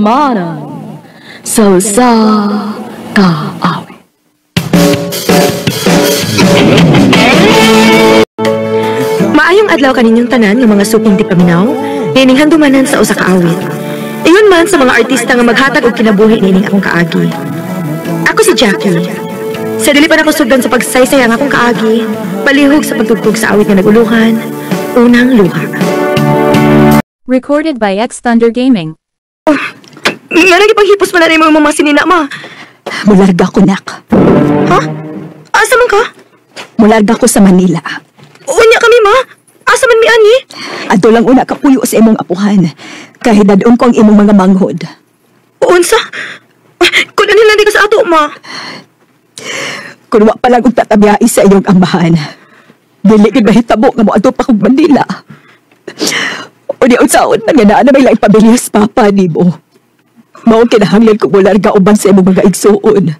Handumanan sa usa ka awit. Maayong adlaw kaninyong tanan nga mga suping di paminaw, nining handumanan sa usa ka awit. Ingon man sa mga artista nga maghatag og kinabuhi nining akong kaagi. Ako si Jackie. Sa dili pa nako sugdan sa pagsaysay ang akong kaagi, palihog sa pagtugtog sa awit nga naguluhan, Unang Luha. Recorded by X Thunder Gaming. Oh, nga nagipaghipos man na nimo mga sinina, ma. Mularga ko, nak. Ha? Asa man ka? Mularga ko sa Manila. Unya kami, ma. Asa man mi ani? Adto lang una kapuyo sa imong apuhan. Kahit dadon ko ang imong mga manghod. Unsa? Kun ano lang di ka sa ato, ma? Kun wa pa lang og tatabiyai sa iyong amahan. Dili gid mahitabo nga moadto pa kog Manila. Unya unsaon man nga naa na may laing pamilya sa papa nimo. Mao kinahanglan ko mularga uban sa imong mga igsuon.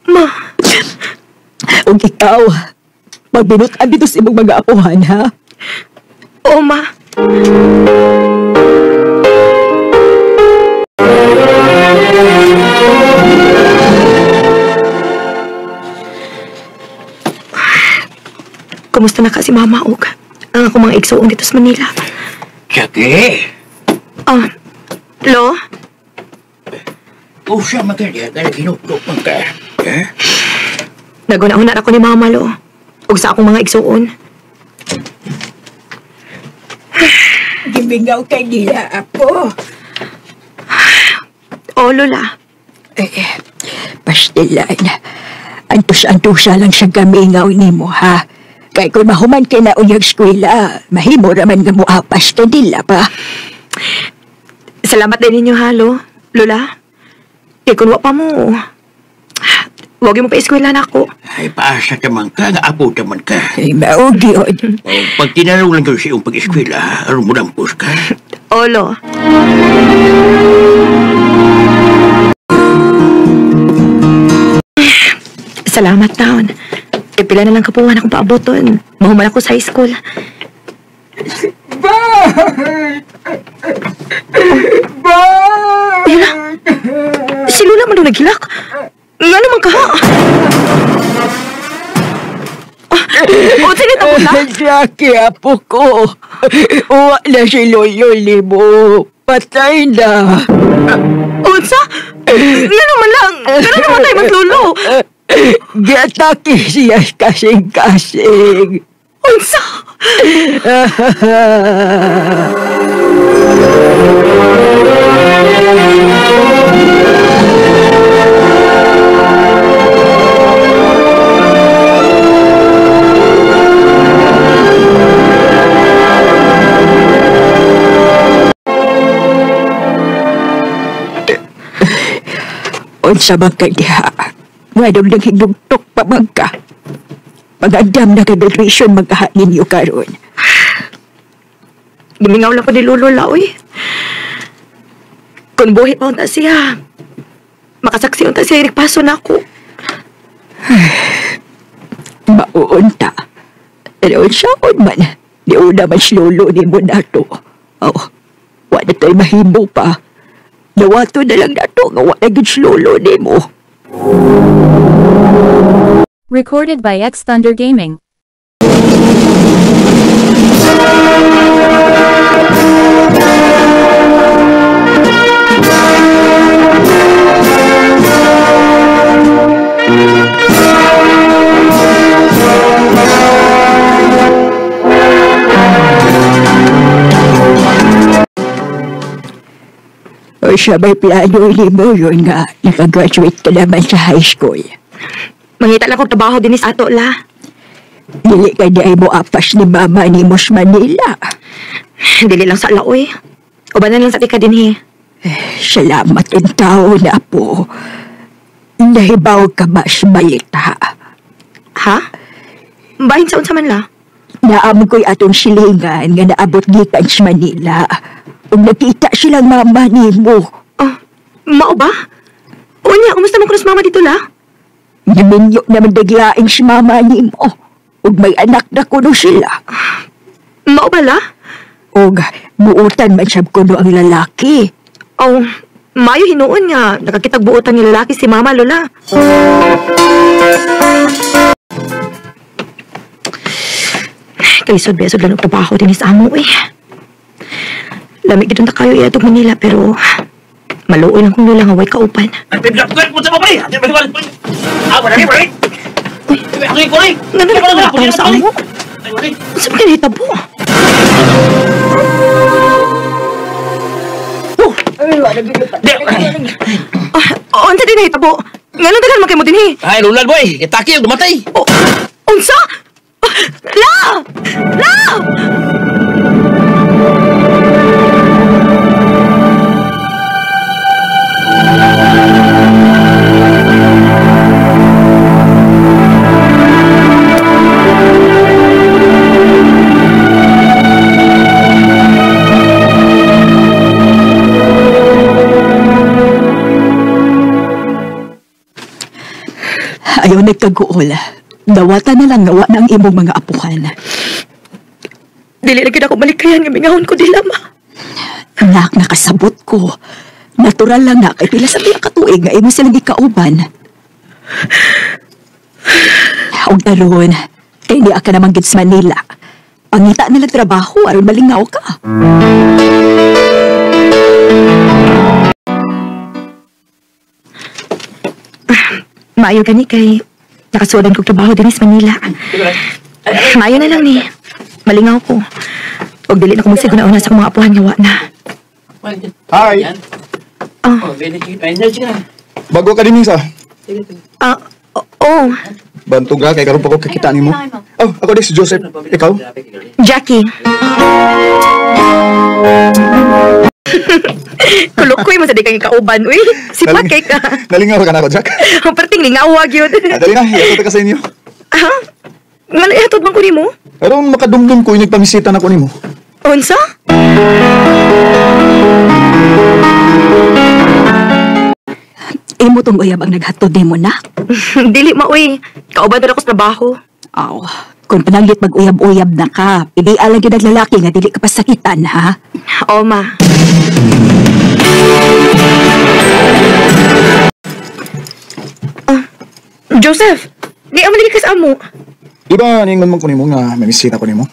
Ma. Ug ikaw, magbinut-an dito sa imong mga apuhan, ha? Oo, ma. Kumusta na ka si Mama og ang akong mga igsuon dito sa Manila? Jackie! Ah, Lo? Usa man ka diya, kaya ginuktok man ka. Eh? Naguna-una ako ni Mama, Lo. Ug sa akong mga igsuon. Gimingaw kay nila, apo. Oo, Lola. Eh, pastilan. Antos-antosa lang siya gamingaw nimo, ha? Kay kung mahuman kay na unyag eskwela, mahimo raman nga moapas ka nila pa. Salamat din ninyo, ha, Lo? Lola? Kay kung wa pa mo, wag mo pa eskwela na ako. Ay, paasa ka man ka, nga apo ka man ka. Ay, maugi yun. O, pag tinanong lang kayo sa iyong pag-eskwela, aron mo dampos ka. Olo. Salamat, taon. E pila na lang kapuhan akong paaboton. Mahuman ako sa high school. Bart! Bart! Ayun na. Si Lola man daw naghilak. Nga naman ka, ha? O, sino ito mo na? Jackie, apo ko. Uwa na si Lolo Limo. Patay na. Unsa? Nga naman lang. Nga naman tayo mas lolo. Giatake siya kasing-kasing. Unsa? Unsa man kay diha? Ngadong naghinugtok pa man ka. Pag-andam na ka-graduation magkaha ninyo karon. Gimingaw lang ko ni Lolo la, uy. Kung buhi pa unta siya, makasaksi unta siya, nagpaso na ako. Mauunta. Pero unsaon man, di una man si Lolo ni mo nato. Oh, wa na tayo mahimo pa. Nawato na lang nato nga wa na gid si Lolo ni mo. Recorded by X Thunder Gaming. O siya may plano ni mo yun nga nakagraduate ka naman sa high school. Mangita lang kong trabaho din sa ato, la. Dili ka di ay mo apas ni mama ni mo sa Manila. Dili lang sa laoy. Ubanan lang sa tika din, he. Salamat in tao na po. Nahibaw ka ba sa balita? Ha? Bahin sa unsa man la? Naam ko'y atong silingan nga naabot gikan sa Manila. Ug nakita silang mama nimo. Oh, mao ba? Unya, kumusta man kuno sa mama dito la? Naminyo naman daglaing si mama nimo. Ug may anak na kuno sila. Mao ba la? Ug buutan man sab kuno ang lalaki. Oh, Mayo hinuon nga nakakitagbuotan ni lalaki si mama, Lola. Kalisod besod lang og trabaho din sa amo eh. Lamig gid unta kayo iadtog Manila pero maluoy lang kung lola nga way kauban. Uy, ngano na tayo sa amo? Unsa man kahitabo? Unsa din nahitabo? Nganong daghan man kay mo dinhi? Ay, lulan boy, itaki ang dumatay. Oh, unsa? La! La! Ayaw nagkaguol. Dawata na lang nawa ng imong mga apuhan. Dili lagi na ako malikayan nga mingahon ko dila, ma. Anak, nakasabot ko. Natural lang na kay pila sa pila ka tuig nga imo silang gikauban. Og daron, kay di ka naman gid sa Manila. Pangita na lang trabaho aron malingaw ka. Maayo gani kay nakasuodan kog trabaho dinhi sa Manila. Maayo na lang ni. Malingaw ko. Og dili na ko magsiguna-una sa akong mga apuhan nga wa na. Hi. Oh. Bago ka din sa. Oh. Bantog ka kay karon pa ko kakita nimo. Oh, ako di si Joseph. Ikaw? Jackie. Kulukoy mo sa di kang ikauban, uy. Sipat kay ka. Nalingaw ka na ako, Jack. Ang perting lingawag yun. Dali na, ihatod ka sa inyo. Ha? Nga ihatod man ko nimo? Aron makadumdum ko, nagpamisita na ko nimo. Unsa? Imo tong uyab ang naghatod nimo na? Dili ma, uy. Kauban na ako sa trabaho. Aw, kung pananglit mag-uyab-uyab na ka, pili alang yun ang lalaki nga dili ka pasakitan, ha? Oo, ma. Joseph, di amaligi ka sa amo. Di ba, ningon man ko nimo nga may misita ko nimo?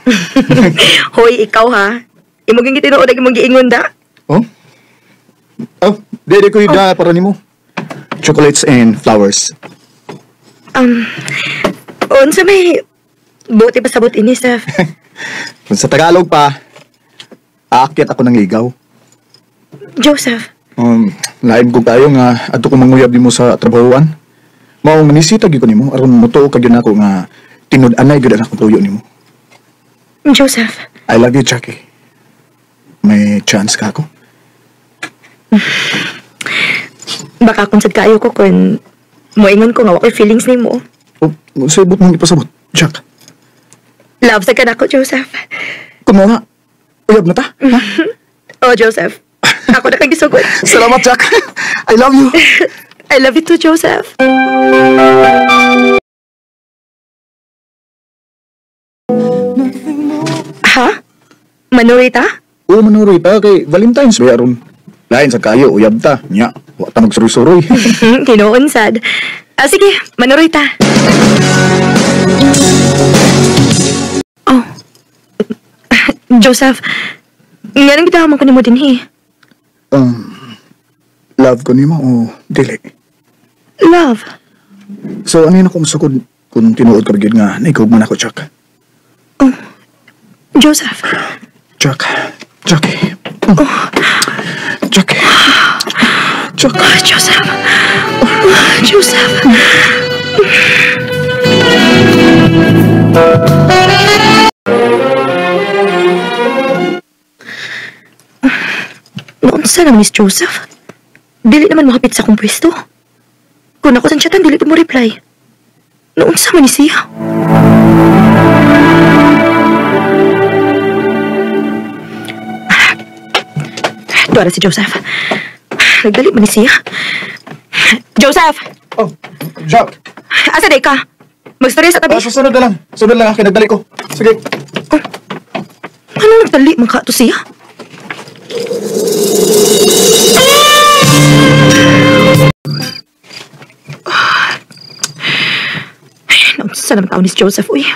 Hoy, ikaw ha? Imong ging tinuod ang imong giingon da? Oh? Oh, di ko da para nimo. Chocolates and flowers. Unsa may buti pa sabot ini, Seth? Kung sa Tagalog pa, aakyat ako ng ligaw. Joseph. Lain ko tayo nga adto ko manguyab nimo sa trabahoan. Mao nga nisita gyud ko nimo aron motuo ka gyud nako nga tinud-anay gyud ang akong tuyo nimo. Joseph. I love you, Jackie. May chance ka ako? Baka kung sad kaayo ko kung moingon ko nga wa ko'y feelings nimo. Oh, sa ibot mong ipasabot, Jack. Love sa kanako, Joseph. Kung mo nga, uyab na ta. Ha? Oh, Joseph. Ako na kang gisugot. Salamat, Jack. I love you. I love you too, Joseph. Ha? Manurita? Oo, manurita. Kay Valentine's Day aron. Lain sa kayo, uyab ta. Nya, wa ta magsuroy-suroy. Tinuon sad. Sige, manurita. Oh. Joseph, nga nang gitahaman ko nimo dinhi? Love ko nimo o dili? Love? So, ano yun akong sukod kung tinuod ka bagid nga, naikog man ako, Jack? Oh, Joseph. Jack. Jackie. Oh. Jackie. Jack. Oh, Joseph. Oh, Joseph. Noon sa naman, Miss Joseph? Dili naman mohapit sa akong pwesto. Kung ako sa chatan, dili ko mo reply. Noon sa man ni siya. Tuwara si Joseph. Nagdali man ni siya. Joseph! Oh, Jack! Asa day ka? Magstorya sa tabi. Susunod na lang. Sunod lang akin. Nagdali ko. Sige. Oh. Ano nagdali man ka to siya? Asa naman taon ni Joseph, uy.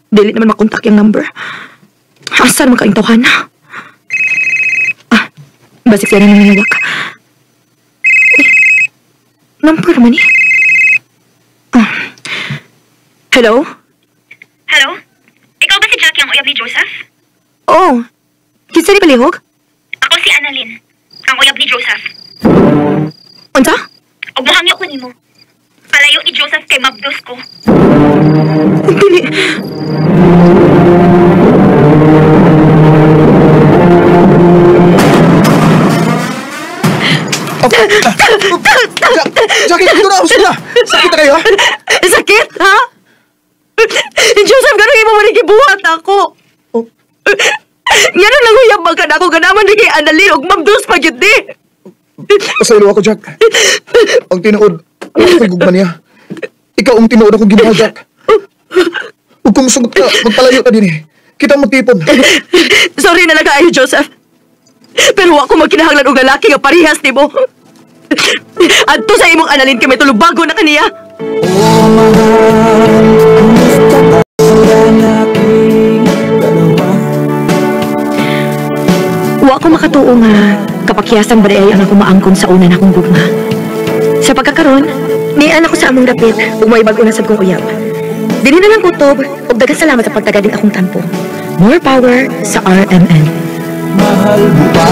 Dili naman makontak yung number. Asa naman kaing tawhan? Ah, basik siya na nangyawak. Uy, number naman eh. Ah. Hello? Hello? Ikaw ba si Jackie ang uyab ni Joseph? Oh, kinsa ni palihog? Ako si Annalyn, ang uyab ni Joseph. Unsa? Og mohangyo ko nimo. Palayo ni Joseph kay mabdos ko. Dili. Jackie, dito na! Usa na! Sakit na kayo, ha? Sakit, ha? Joseph, ganun imo man gibuhat ako. Oh. Ngano lang huyab man ka na ako, ganaman ni kay Annalyn og mabdos pa gyud ni. Pasaylo ako, Jack. Ang tinuod, wala ko'y gugma niya. Ikaw ang tinuod akong ginawa, Jack. Ug kung musugot ka, magpalayo ka din eh. Kita mo tipon. Sorry na lang kaayo, Joseph. Pero wa ko magkinahanglan og lalaki nga parihas nimo. Adto sa imong Annalyn kay may tulubago na kaniya. Wa ko makatuo nga kapakyasan ba ay ang akong maangkon sa una na akong gugma. Sa pagkakaron, nian ako sa among dapit ug may bag-o na sad kong uyab. Dili na lang kutob ug daghang salamat sa pagtaga din akong tampo. More power sa RMN. Mahal mo ba?